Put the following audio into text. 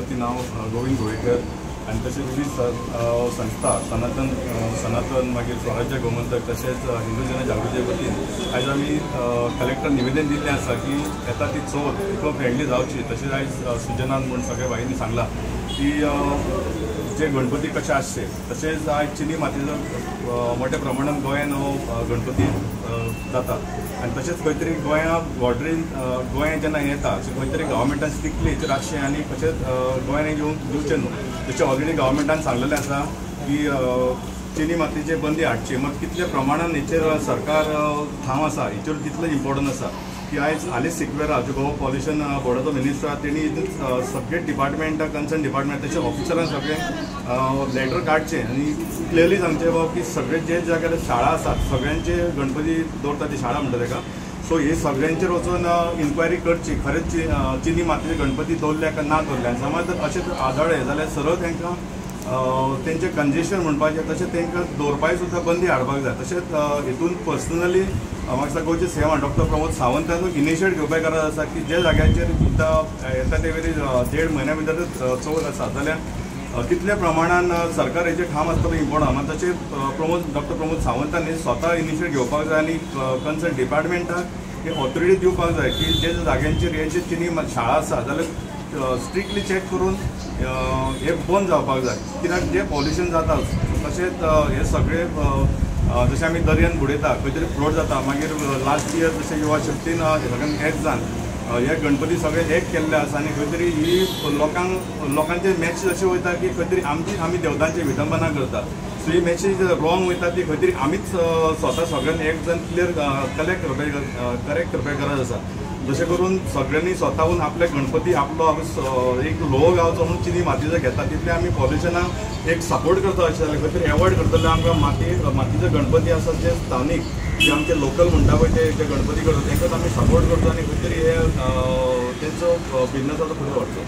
वतीन हांव गोविंद गोवेकर आनी तशेंच विविध संस्था सनातन मागीर स्वराज्य गोमंतक तशेंच हिंदू जनजागृती वतीन आयज आमी कलेक्टर निवेदन दिल्लें आसा की येता ती चवथ इको फ्रेंडली जावची. तशेंच आयज सुजनान म्हूण सगळ्या भाईंनी सांगलां की जे गणपती कशे आसचे, तशेंच आयज चिनी मातयेचो मोठ्या प्रमाणान गोंयान हो गणपती जाता आनी तशेंच खंय तरी गोंया बॉर्डरीन गोंया जेन्ना येता खंय तरी गव्हर्मेंटान स्ट्रिक्टली हेचेर आसचें आनी तशेंच गोंयान येवंक दिवचें न्हू. तशें ऑलरेडी गव्हर्मेंटान सांगलेलें आसा की चिनी मातयेचेर बंदी हाडची, मात कितल्या प्रमाणान हेचेर सरकार ठाम आसा हेचेर तितलें इम्पॉर्टंट आसा की आयज हालींच सिक्वेरा जो गोवा पॉल्युशन बोर्डाचो मिनिस्टर आसा तेणी सगळे डिपार्टमेंट कन्सर्न डिपार्टमेंट तशें ऑफिसरांक सगळे लेटर काडचें आनी क्लियरली सांगचें बाबा की सगळे जे जाग्यार शाळा आसात सगळ्यांचे गणपती दवरता ती शाळा म्हणटा ताका, सो हे सगळ्यांचेर वचून इन्क्वायरी करची खरेंच चिनी मातयेचे गणपती दवरल्या काय ना दवरल्या. समज जर अशें आदळ्ळे जाल्यार सरळ तांकां तेंचें कंजेशन म्हणपाचें तशें तांकां दवरपाक सुद्दां बंदी हाडपाक जाय. तशेंच हितून पर्सनली म्हाका दिसता गोंयचे सेवा डॉक्टर प्रमोद सावंतान इनिशिएट घेवपाक गरज आसा की जे जाग्यांचेर सुद्दां येता ते वेळी 1.5 म्हयन्या भितर चवथ आसा जाल्यार कितल्या प्रमाणान सरकार हेचेर ठाम आसतलो इम्पॉर्टंट. मात तशें डॉक्टर प्रमोद सावंतांनी स्वता इनिशिएट घेवपाक जाय आनी कन्सर्न डिपार्टमेंटाक ही ऑथॉरिटी दिवपाक जाय की जे जाग्यांचेर हे जे चिनी शाळा आसा जाल्यार स्ट्रिक्टली चॅक करून हे बंद जावपाक जाय. कित्याक जें पॉल्युशन जाता तशेंच हे सगळे जशें आमी दर्यान बुडयता खंय तरी फ्लोट जाता, मागीर लास्ट इयर जशें युवा शक्तीन सगळ्यांक एक जावन हे गणपती सगळे एक केल्ले आसा आनी खंय तरी ही लोकांचे मॅसेज अशें वयता की खंय तरी आमची आमी देवतांची विटंबना करता. सो ही मॅसेज रॉंग वयता ती खंय तरी आमीच स्वता सगळ्यांनी एक जावन क्लियर कलेक्ट करपाक करेक्ट करपाक गरज आसा. जशें करून सगळ्यांनी स्वताहून आपले गणपती आपलो एक लोह गावचो म्हणून चिनी मातयेचो घेता तितले आमी पॉल्युशनाक एक सपोर्ट करता अशें जाल्यार खंय तरी एवॉयड करतले. आमकां मातयेचो गणपती आसा जे स्थानीक जे आमचे लोकल म्हणटा पळय ते जे गणपती करता तांकांच आमी सपोर्ट करता आनी खंय तरी हे तेंचो बिजनस आतां फुडें व्हरचो.